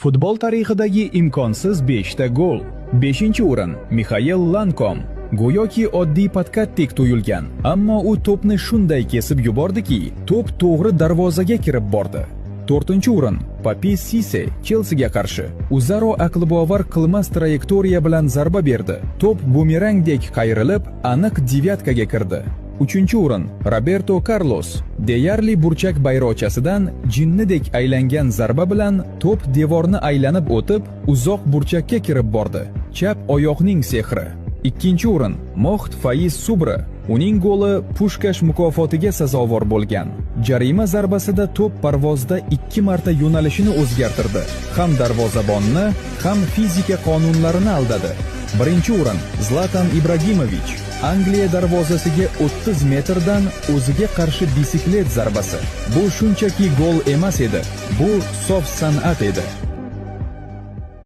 Futbol tarixidagi imkonsiz 5 ta gol. 5-o'rin Mixael Lankom. Go'yoki oddiy подкат dek tuyulgan, ammo u to'pni shunday kesib yubordiki, to'p to'g'ri darvozaga kirib bordi. 4-o'rin Papis Sise, Chelsiga qarshi. O'zaro aqlbovar qilmas trayektoriya bilan zarba berdi. To'p bumerangdek qayrilib, aniq девятка ga kirdi. 3-o'rin Roberto Carlos. Deyarli burchak bayroqchasidan jinnidek aylangan zarba bilan to'p devorni aylanib o'tib, uzoq burchakka kirib bordi. Chap oyoqning sehri. 2-o'rin Mohd Faiz Subra. Uning goli Pushkash mukofotiga sazovor bo'lgan. Jarima zarbasida to'p parvozda ikki marta yo'nalishini o'zgartirdi. Ham darvozabonni, ham fizika qonunlarini aldadi. 1-o'rin Zlatan Ibragimovich. Angliya darvozasiga 30 metrdan o'ziga qarshi bisiklet zarbasi. Bu shunchaki gol emas edi. Bu sof san'at edi.